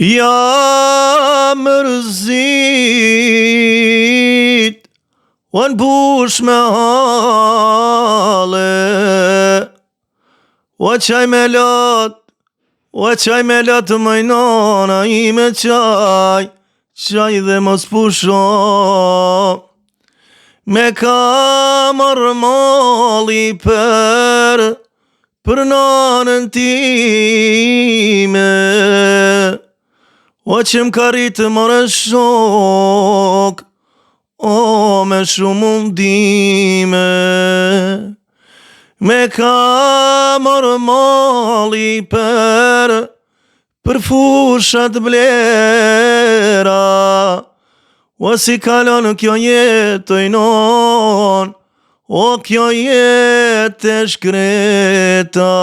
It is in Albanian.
Jam mërzit, o mbush me halle, o qaj me lot, o qaj me lot moj nona ime qaj, qaj dhe mos pusho. Me ka marrë malli për, për nanën time. O që më ka rritë more shok, o me shumë mundime. Me ka marrë malli për, për fushat blera. O si kalon kjo jetë oj non, o kjo jetë e shkreta.